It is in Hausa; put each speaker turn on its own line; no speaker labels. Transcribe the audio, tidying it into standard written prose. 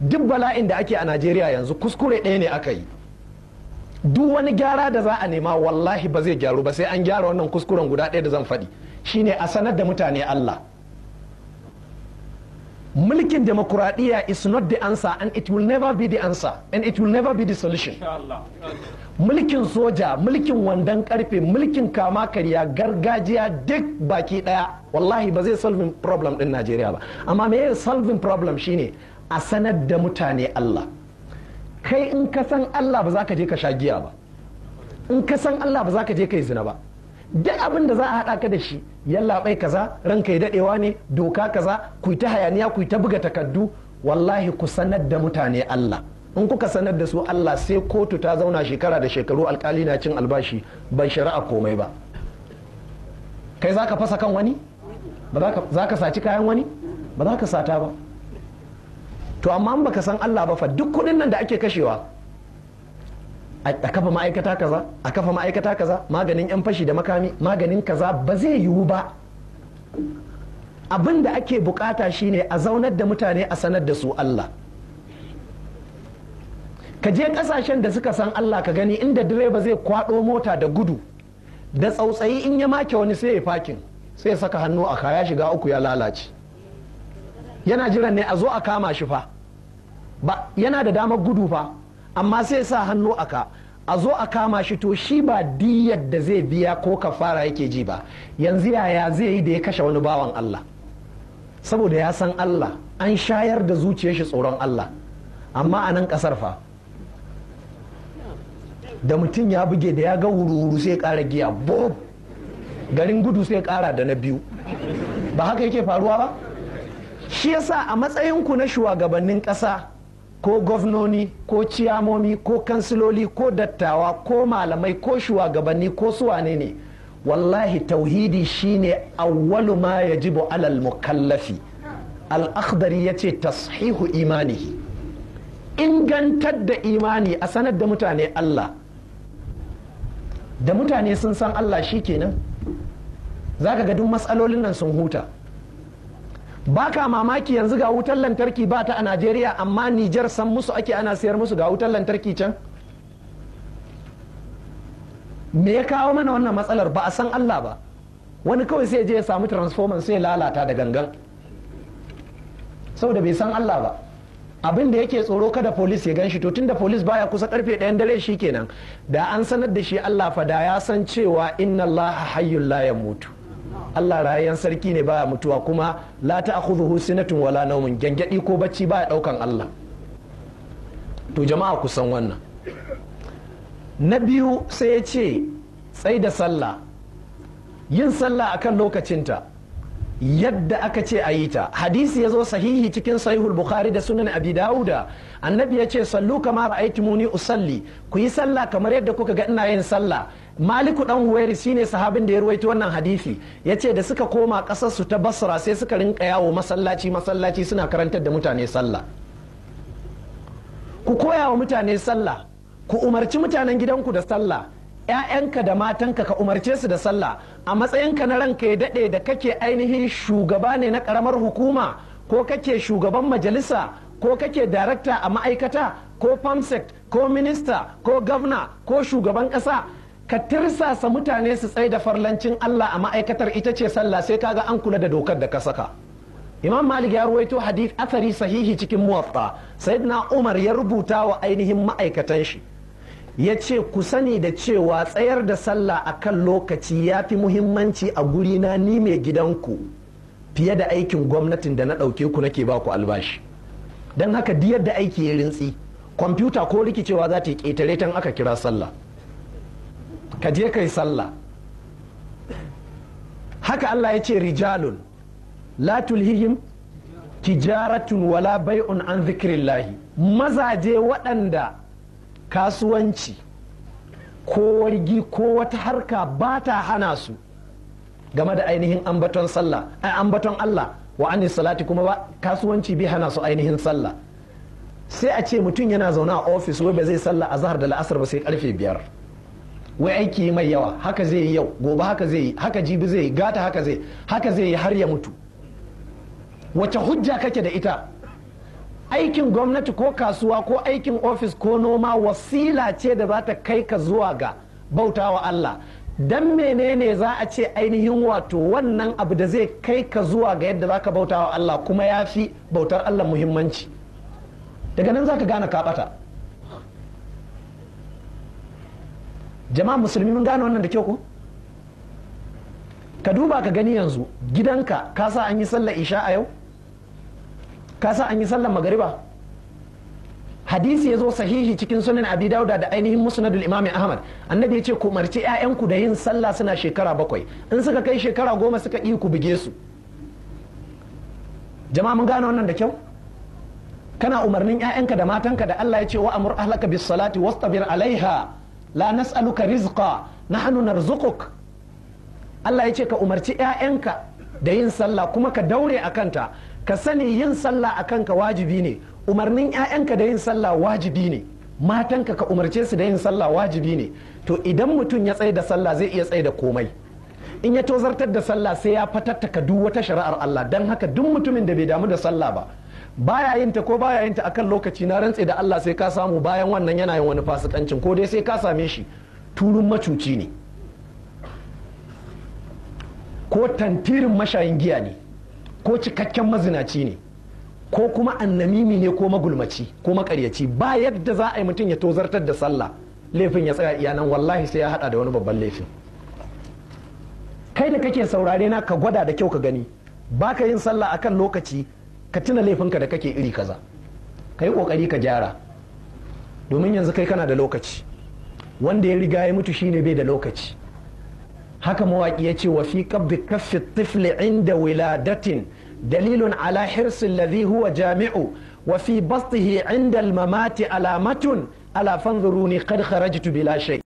Duk bala'in da ake a Najeriya yanzu kuskure ɗaya ne aka yi. Duk wani gyara da za a nema wallahi ba zai gyaru ba sai an gyara wannan kuskuren guda ɗaya da zan faɗi, shine a sanar da mutane Allah. Mulkin demokuraɗiyya is not the answer, and it will never be the answer, and it will never be the solution. Mulkin soja, mulkin wandon karfe, mulkin kama karya, gargajiya, duk baki daya wallahi ba zai solving problem din Najeriya ba. Amma me solving problem shine a sanar da mutane Allah. Kai in ka san Allah ba za ka je ka sha giya ba, in ka san Allah ba za ka je ka yi zina ba. Duk abin da za a haɗa ka da shi, yallaɓai kaza, ranka ya daɗewa ne, doka kaza, ku ta hayaniya, ku ta buga takardu, wallahi ku sanar da mutane Allah. In kuka sanar da su Allah, sai kotu ta zauna shekara da shekaru, alkali na cin albashi, ban shari'a komai ba. Kai za ka fasa kan wani? Ba za ka saci kayan wani? Ba za ka sata ba. To amma in baka san Allah ba fa, duk kuɗin nan da ake kashewa a kafa ma'aikata kaza, a kafa ma'aikata kaza, maganin yan fashi da makami, maganin kaza, ba zai yiwu ba. Abin da ake bukata shine a zaunar da mutane a sanar da su Allah. Ka je kasashen da suka san Allah ka gani inda direba zai kwado mota da gudu da tsautsayi, in ya make wani sai ya fakin, sai ya saka hannu a kaya, shiga uku, ya lalace. Yana jiran ne a zo a kama shi fa. Ba yana da damar gudu fa, amma sai sa hannu a ka, a zo a kama shi. To shi ba diyar da zai biya ko kafara yake ji ba yanzu, yaya zai yi da ya kashe wani bawan Allah? Saboda ya san Allah, an shayar da zuciyar shi tsoron Allah. Amma a nan kasar fa, da mutum ya buge da ya ga wuru-wuru sai kara giya, bob, garin gudu sai kara da na biyu. Ba haka yake faruwa ba? Shi yasa a matsayinku na shugabannin ƙasa, ko gwamnoni, ko ciyamomi, ko kansiloli, ko dattawa, ko malamai, ko shugabanni, ko suwane ne, wallahi tauhidi shine awwalu ma yajibu alal mukallafi. Al-Akhdari yace tashihu imanihi, ingantar da imani, a sanar da mutane Allah. Da mutane sun san Allah shikenan, zaka ga duk matsalolin nan sun huta. Baka mamaki yanzu ga wutar lantarki ba ta a Najeriya, amma Nijar san musu ake ana sayar musu ga wutar lantarki can. Me ya kawo mana wannan matsalar? Ba a san Allah ba. Wani kawai sai je ya samu transformer sai lalata da gangan, saboda bai san Allah ba. Abin da yake tsoro kada police ya ganshi. To tunda police baya kusa karfe 1 dare, shi kenan. Da an sanar da shi Allah fa, da ya san cewa inna Allah hayyul la yamutu, Allah rayayyen sarki ne, baya mutuwa, kuma la ta'khudhuhu sinatun wala nawmun, gangadi ko bacci baya daukan Allah. To jama'a, ku san wannan. Na biyu sai ya ce tsai da sallah, yin sallah akan lokacinta yadda aka ce a yi ta. Hadisi ya zo sahihi cikin Sahihul Bukhari da Sunan Abi Dawuda. Annabi ya ce sallu kama ra'aytumuni usalli, ku yi sallah kamar yadda kuka ga ina yin sallah. Maliku dan Huwairi shine sahabin da ya ruwaito wannan hadisi. Ya ce da suka koma kasar su ta Basra, sai suka rinka yawo masallaci masallaci suna karantar da mutane sallah. Ku koya wa mutane sallah, ku umarci mutanen gidanku da sallah, 'ya'yanka da matanka ka umarce su da sallah. A matsayinka na ranka ya daɗe da kake ainihin shugaba ne na ƙaramar hukuma, ko kake shugaban majalisa, ko kake darakta a ma'aikata, ko perm sec, ko minista, ko gwamna, ko shugaban ƙasa, ka tirsasa mutane su tsaye da farlancin Allah a ma'aikatar, ita ce sallah, sai kaga an kula da dokar da ka saka. Imam Malik ya ruwaito hadith, athari sahihi cikin Muwatta. Sayyidina Umar ya rubuta wa ainihin ma'aikatan shi, ya ce ku sani da cewa tsayar da sallah a kan lokaci ya fi muhimmanci a gurina ni mai gidanku fiye da aikin gwamnatin da na ɗauke ku nake ba ku albashi. Don haka duk yadda aiki ya rintsi, kwamfuta ko rikicewa za ta yi, ƙetare tan aka kira sallah, ka je kai sallah. Haka Allah ya ce rijalun la tulhihim tijaratun wala bai'un an zikrillahi, mazaje waɗanda kasuwanci ko wargi ko wata harka ba ta hana su game da ainihin ambaton sallah, ai ambaton Allah, wa anis salati, kuma ba kasuwanci bai hana su ainihin sallah. Sai a ce mutum yana zaune a ofis, wai ba zai sallah azhar da la'asar ba sai karfe 5, wai aiki mai yawa. Haka zai yi yau, gobe haka zai yi, haka jibi zai yi, gata haka zai, haka zai yi har ya mutu. Wace hujja kake da ita? Aikin gwamnati ko kasuwa ko aikin ofis ko noma wasila ce da za ta kai ka zuwa ga bautawa Allah. Dan menene za a ce ainihin wato wannan abu da zai kai ka zuwa ga yadda za ka bautawa Allah kuma ya fi bautar Allah muhimmanci? Daga nan za ka gane ka bata. Jama'a musulmi, mun gane wannan da kyau ko? Ka duba ka gani yanzu gidanka, ka sa an yi sallar isha a yau? Ka sa an yi sallar magariba? Hadisi ya zo sahihi cikin Sunan Abi Dauda da ainihin Musnadul Imam Ahmad. Annabi ya ce ku umarci 'ya'yanku da yin sallah suna shekara 7. In suka kai shekara 10 suka ƙi, ku buge su. Jama'a, mun gane wannan da kyau? Kana umarnin 'ya'yanka da matanka da Allah ya ce wa'mur ahlaka bis salati wastabir alaiha la nas'aluka rizqa nahnu narzuquk. Allah ya ce ka umarci 'ya'yanka da yin sallah kuma ka daure a kanta. Ka sani yin sallah a kanka wajibi ne, umarnin 'ya'yanka da yin sallah wajibi ne, matanka ka umarce su da yin sallah wajibi ne. To idan mutum ya tsaye da sallah, zai iya tsaye da komai. In ya tozartar da sallah, sai ya fatattaka duk wata shari'ar Allah. Don haka duk mutumin da bai damu da sallah ba, baya yin ta ko baya yin ta akan lokaci, na rantse da Allah sai ka samu bayan wannan yana yin wani fasikancin, ko dai sai ka same shi turun macuci ne, ko tantirin mashayin giya ne, ko cikakken mazinaci ne, ko kuma annamimi ne, ko magulmaci, ko makaryaci. Ba yadda za a yi mutum ya tozartar da sallah laifin ya tsaya iyanan, wallahi sai ya hada da wani babban laifin. Kai da kake saurare na, ka gwada da kyau ka gani. Baka yin sallah akan lokaci, ka tuna laifinka da kake iri kaza, ka yi kokari ka gyara, domin yanzu kai kana da lokaci. Wanda ya riga ya mutu shine bai da lokaci. Haka mawaƙi ya ce wa fi qabdi kaffi tifli inda wiladatin dalilun ala hirsi alladhi huwa jami'u wa fi bastihi inda al-mamati alamatun ala fanzuruni qad kharajtu bila shay.